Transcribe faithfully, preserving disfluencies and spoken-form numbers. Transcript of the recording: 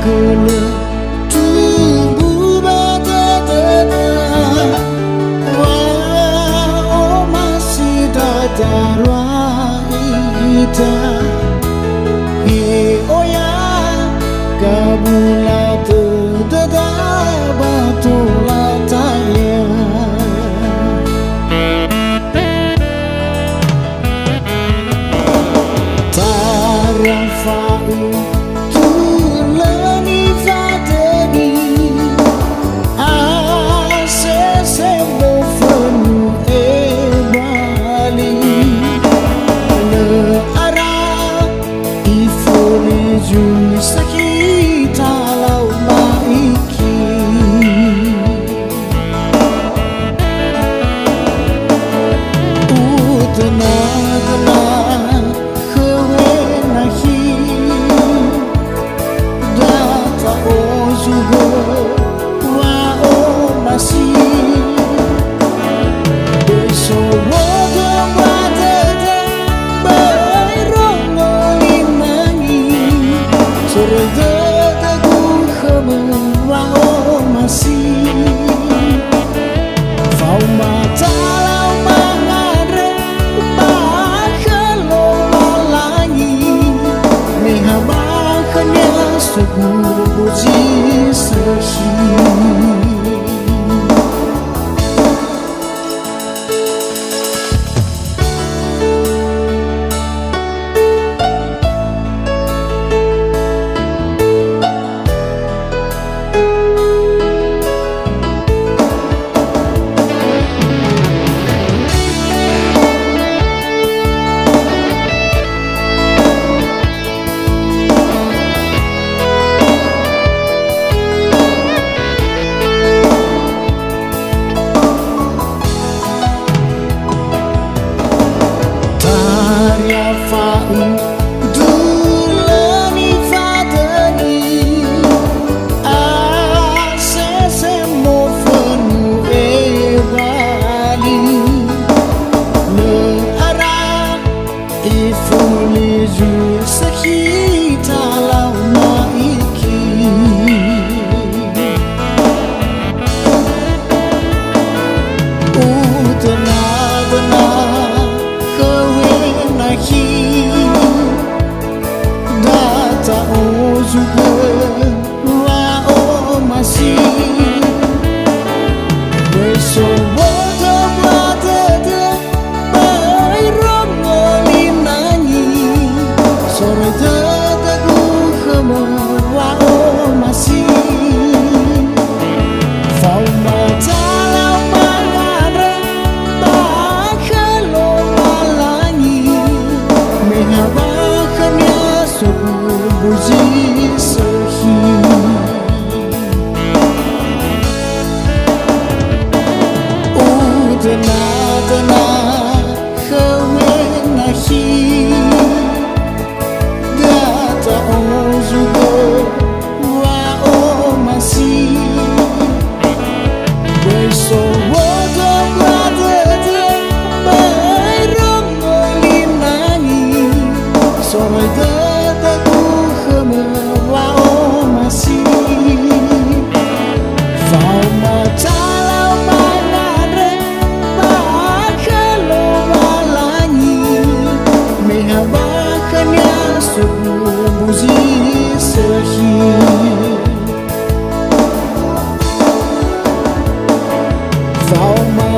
Hulö tumbu ba dödöda, wa'omasi darua ita. He oya, gabula dödöda ba tola taya. Tarafa'ö tulö nifadöni, asese mofönu ebali. Lö ara ifuli zui sakhi talau ma'iki. Utöna-töna khö wenahi, da ta'ozugö wa'omasi. Böi solodo ba dödö, böi rongo linangi, soroi dödögu khömö wa'omasi. Faoma talau mangandrö ba khö Lowalangi, me ha ba khönia soguru zi sökhi. Tarafa'ö tulö nifadöni, asese mofönu ebali. Lö ara ifuli zui sakhi talau ma'iki. Utöna-töna khö wenahi, da ta'ozugö wa'omasi. Böi solodo ba dödö, böi rongo linangi, soroi dödögu khömö wa'omasi. Faoma talau mangandrö ba khö Lowalangi, me ha ba khönia soguru zi sökhi. Utöna-töna khö wenahi, da ta'ozugö wa'omasi. Böi solodo ba dödö, böi rongo linangi, soroi dödögu khömö wa'omasi. Faoma talau mangandrö ba khö Lowalangi, me ha ba khönia soguru zi sökhi. Faoma